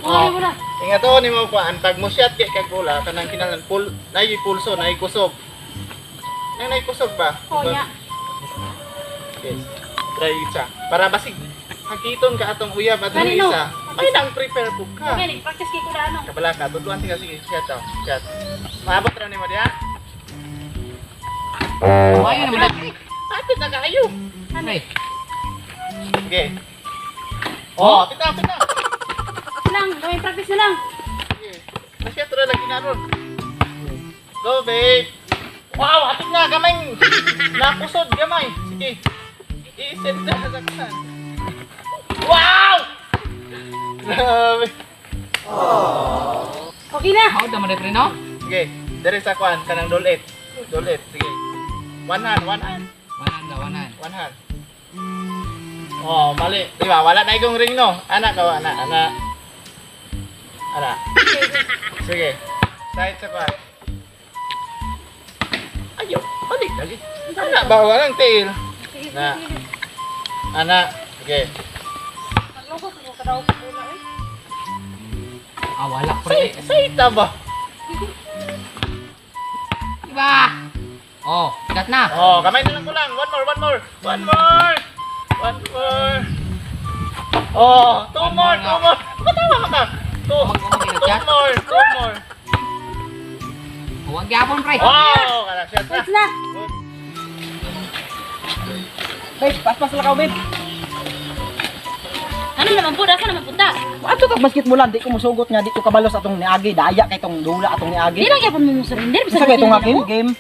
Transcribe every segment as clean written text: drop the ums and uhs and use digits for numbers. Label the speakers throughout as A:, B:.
A: Oh, wala.
B: Ingat to ni mo kuan pag mo shot kay kag bola kanang kinahanglan pul nay pulso, nay kusog. Nang nay kusog ba?
A: Oh, nya.
B: Okay. Try isa. Para basig hakiton ka atong uyab atong
A: Gani, no?
B: isa. Ay nang prepare po ka.
A: Okay, practice kay ko na ano.
B: Kabala ka, tuduan sige sige shot daw. Shot. Maabot ra nimo diha.
C: Kumain naman na.
B: Apit na kaayo.
A: Ano?
C: Pre.
B: Sige. Oh, apit na, apit na.
A: Lang, gawin practice na lang.
B: Sige. Masyat ra lagi na ron. Go, babe. Wow, apit na gamay. Nakusod gamay. Sige. I-send na sa kuan. Wow! Grabe.
A: Okay na.
C: Hawd naman na pre no?
B: Sige, dere sa kuan kanang dolet. Dolet, sige. One hand, one hand,
C: Wanan daw, wanan.
B: one hand. Oh, mali. Di ba? Wala na ikong ring no. Ana ka, ana, ana. Ana. Sige. Side sa kuan. Ayaw, balik lagi. Ana ba walang tail?
A: Sige,
B: Na.
A: sige, sige.
B: Ana. Sige.
A: Paglugos ko kadaw ko bola eh.
C: Ah, wala pre.
B: Say, say ta ba?
C: Diba? Oh, sikat na.
B: Oh, kamay na lang ko lang. One more, one more. One more. One more. Oh, two
C: One
B: more,
C: more
B: two
C: nga.
B: more. Matawa ka. Two,
C: Mag-
B: two more, two more.
C: Huwag gyapon pre.
B: Wow, kana shot na.
A: Wait na.
B: Good.
D: Babe, paspas lang ka, babe.
A: Ano naman po? Asa naman punta?
D: Ato kag basketballan, di ko musugot nga di ko kabalo sa atong niagi, daya kay tong dula atong niagi.
A: Di lang gyapon mo mo surrender.
D: Bisa kay itong akin game,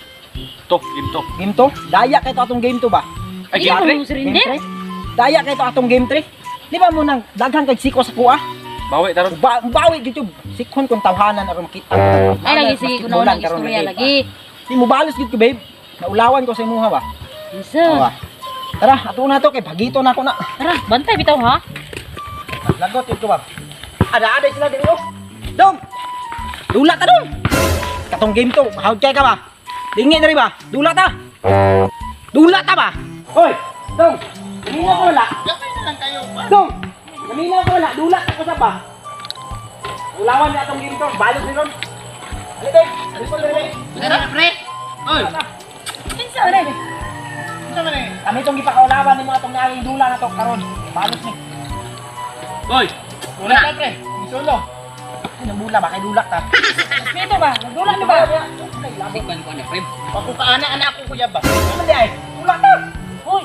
E: To, game to.
D: game to. Daya kay to atong game to ba?
E: Ay,
A: Di gyapon
E: game
A: mo
D: Game
A: surrender.
D: 3. Daya kay to atong game 3. Di ba mo nang daghan kay siko sa kuha?
E: Bawi taron.
D: Ba bawi gyud sikhon kung tawhanan aron makita.
A: Ay lagi sige kuno nang istorya lagi.
D: Di mo balos gyud ko, babe. Naulawan ko sa imuha ba?
A: Isa.
D: Oo. Tara, ato na to kay bagito na ako na.
A: Tara, bantay bitaw ha.
D: Lagot yun ko ba? Ada-ada sila diri oh. Dong. Dula ta dong. Katong game to, hawd kay ka ba? Dingi diri ba? Dula ta. Dula ta ba? Hoy, dong. Naminaw ko wala.
B: Gamay na lang kayo.
D: Dong. Naminaw ko wala. Dula ta ko sa ba? Ulawan na atong game to. Balot ni ron. Ali babe. Gusto diri.
C: Wala na pre. Oy,
A: Kinsa rin?
B: Unsa man eh?
D: Kami itong gipakaulawan nimo atong naaging dula na to karon. Balot ni.
E: Oy,
B: Wala na pre. Solo.
D: Ay, nang bula ba kay dula ta.
A: Respeto ba? Nagdula mi ba?
C: sikban ko na pre.
B: Ako ka ana ana ako kuya ba?
D: Ano di ay? Dula ta.
A: Hoy,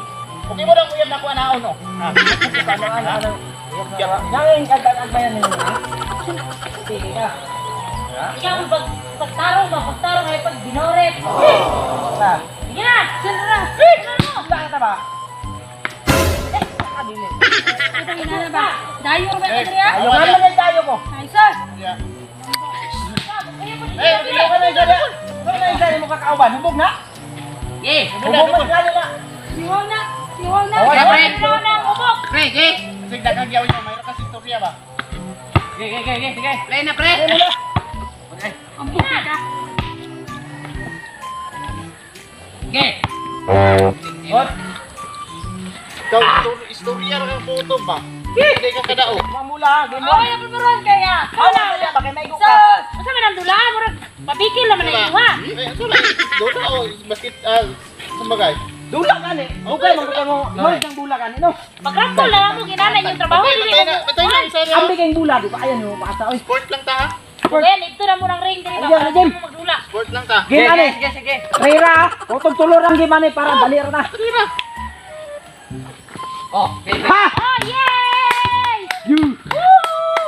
B: Okay mo lang uyab na ko anaon no.
D: Ano ano ano. Yang agbayan ninyo ha? Sige ka.
A: ikaw pag pagtarong ba? Pagtarong ay pag binoret.
D: Ta.
A: Sige na, sila na.
D: Dula ka ta ba? Eh, nakadili.
A: Ito ina na ba? Dayo ba ito diri ha?
D: Ayo nga man tayo ko.
A: Ay sir.
B: Yeah.
D: Eh, dili ka na isa. Kung na isa mo kakauban, hubog na.
C: Ye,
D: Hubog man lalo na.
A: Siwaw na. Siwaw na.
D: Oh,
C: pre.
A: Siwaw na ang ubok.
C: Pre, ge.
B: Sige daghang yaw niyo, mayroon kasi istorya ba?
E: Ge, ge, ge, ge, sige.
C: Play na pre.
D: Ano na?
A: Ang bukid ah.
C: Ge.
B: What? Ikaw, istorya ra kang puto ba? Hindi ka kadao.
D: Mamula, game
A: Oh,
D: one.
A: ay paparon kaya.
D: Ano na ba kay maigo
A: So,
D: ka?
A: unsa man ang dula? Murag pabikil naman ang imuha.
B: Eh, ano lang? Dula o basket sumagay.
D: Dula ka ni. Okay, man ko mo. Mo ang dula ka ni no.
A: Pagrambol na lang mo ginana yung trabaho
B: Patay,
A: dili
B: patay na, patay na isa na.
D: Ambi kay bula di ba ayan yo paasa oy.
B: Sport lang ta ha.
A: Well, ito na mo ng ring diri ba?
D: Ayan,
A: Para
D: ayan.
A: mo magdula.
B: Sport lang ta.
D: Game ani.
C: Sige, sige.
D: Rera, utog tulor ang game ani para dali ra na.
B: Dali ra.
C: Oh, pre.
D: Ha!
A: Oh, yay!
D: You.
A: Woo!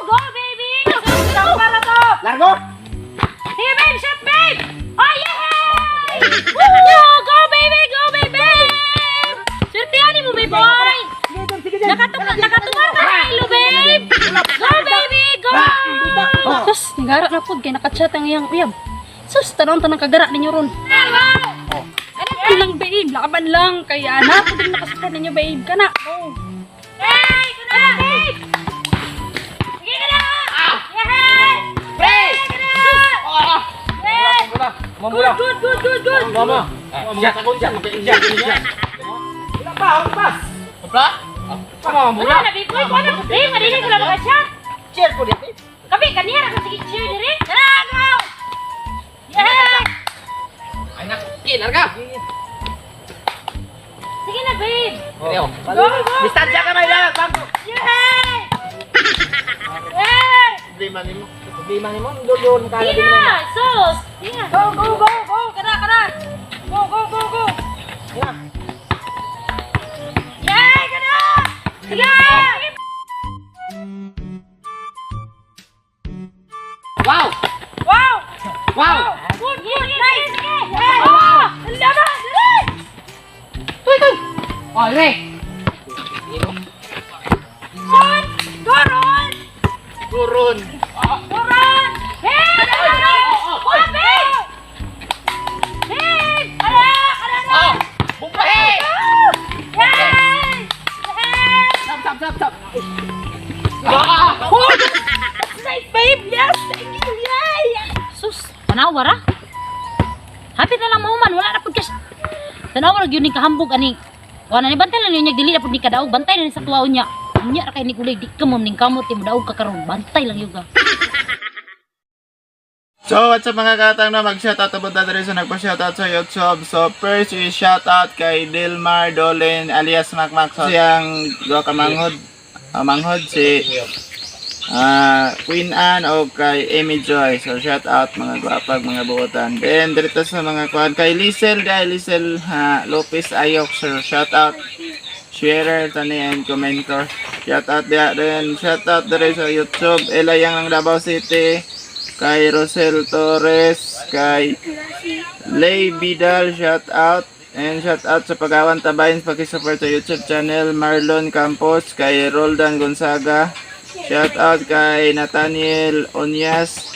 A: Go, baby! Tama na to!
D: Largo.
A: Here, babe! Shot, babe! Oh, yay! Woo! Go, baby! Go, baby! Swertihan mo, babe boy!
D: Sige, Jim, sige, Jim.
A: Nakatungan ka na ilo, babe! Go, baby! Go! Sus, nagara na po. Kaya nakachat ang iyang uyab. Sus, tanong-tanong kagara ninyo ron. Ano lang, babe? Laban lang. Kaya anak ko din nakasupport ninyo, babe. Kana. Go. Hey! Kana, babe! Sige ka na! Yay!
C: Pre.
A: Sige ka na! Hey!
E: Mamula.
A: Good, good, good, good, good!
E: Mama. Mga takon siya, magka-inja.
D: Wala pa, wala pa.
B: Wala?
E: Tama, mamula.
A: Wala na, babe. Uy, kuha na problema. Dili ko lang makashot.
D: Cheer ko dito.
A: Kami kaniya ra ka sige cheer diri. Tara, go! Yeah!
C: Ay na. Sige, larga.
A: Sige na, babe.
C: Dire oh.
A: Go, go!
D: Distansya ka may lang, bangko.
A: Yeah! Yeah!
B: Problema nimo.
D: Problema nimo, dol-dol
A: Sige na! Sus! Sige na! Go, go, go, go! Kana, kana! Go, go, go, go!
D: Yeah.
A: Yay! Kana! Sige!
C: Wow!
A: Wow!
C: Wow!
A: Good, good! Nice! Yeah! Wow! Ang laban! Dali!
C: Oh, dire.
A: Son! Go, Ron!
B: Turon.
A: Go, Ron! Hey! Go, Ron! Go, babe! Babe! Kana! Kana na!
C: Oh! Bumpa!
A: Yay! Yay!
C: Stop, stop, stop, stop. Ah!
A: That's nice, babe! Yes! Thank you! Yay! Sus! Tanawa ra. Happy na lang mahuman. Wala na pud kas. Tanawa ra gyud ni kahambog ani. Wala ni bantay lang niya dili na pud ni kadaog. Bantay na ni sa tuwaon niya. Unya ra kay ni kulay di ka mo ning kamot ti modaog ka karon. Bantay lang yun ka.
B: So, what's up, mga katang na mag-shoutout about na rin sa nagpa-shoutout sa YouTube. So, first is shoutout kay Dilmar Dolin alias Macmac. So, siyang duha ka manghod. Manghod si Queen Anne o kay Amy Joy. So, shoutout mga gwapag, mga buotan. Then, dito sa mga kuan kay Liesel, dahil Liesel ha, Lopez Ayok. So, shoutout sharer, tani and commenter. Shoutout diha din. Shoutout diri sa YouTube. Elayang ng Davao City. Kay Rosel Torres, kay Lay Vidal, shout out. And shout out sa Pagawan Tabayan, pakisupport sa YouTube channel, Marlon Campos, kay Roldan Gonzaga. Shout out kay Nathaniel Onyas.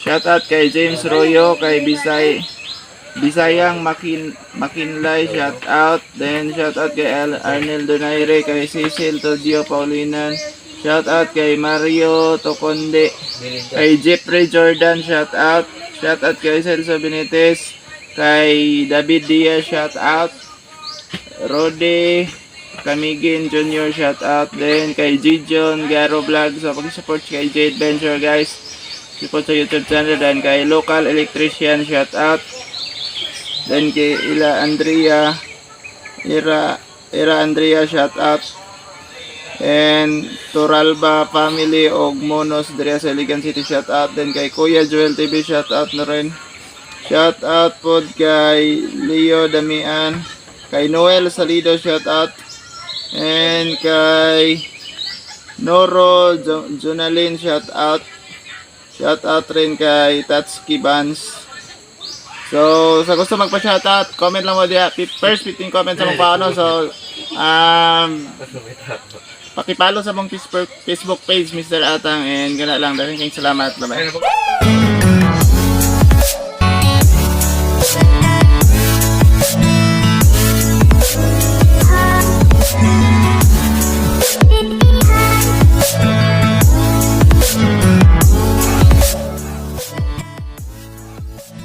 B: Shout out kay James Royo, kay Bisayang Makinlay, shout out. Then shout out kay Arnel Donaire, kay Cecil Todio Paulinan. Shout out kay Mario Toconde. Kay Jeffrey Jordan, shout out. Shout out kay Celso Benitez. Kay David Diaz, shout out. Rode Kamigin Jr., shout out. Then kay Gijon Garo Vlog. So, pag-support kay Jade Venture, guys. Support sa YouTube channel. Then kay Local Electrician, shout out. Then kay Ila Andrea, Ira Andrea, shout out. And Toralba family og Monos diri sa Iligan City, shout out. Then kay Kuya Joel TV, shout out na rin. Shout out pod kay Leo Damian, kay Noel Salido, shout out. And kay Noro Jonalyn, shout out. Shout out rin kay Tatsuki Bans. So, sa gusto magpa-shoutout, comment lang mo diya. First 15 comments sa mong paano. So, pakipalo sa mong Facebook page, Mr. Atang. And gana lang. Daghang kayong salamat. Bye-bye.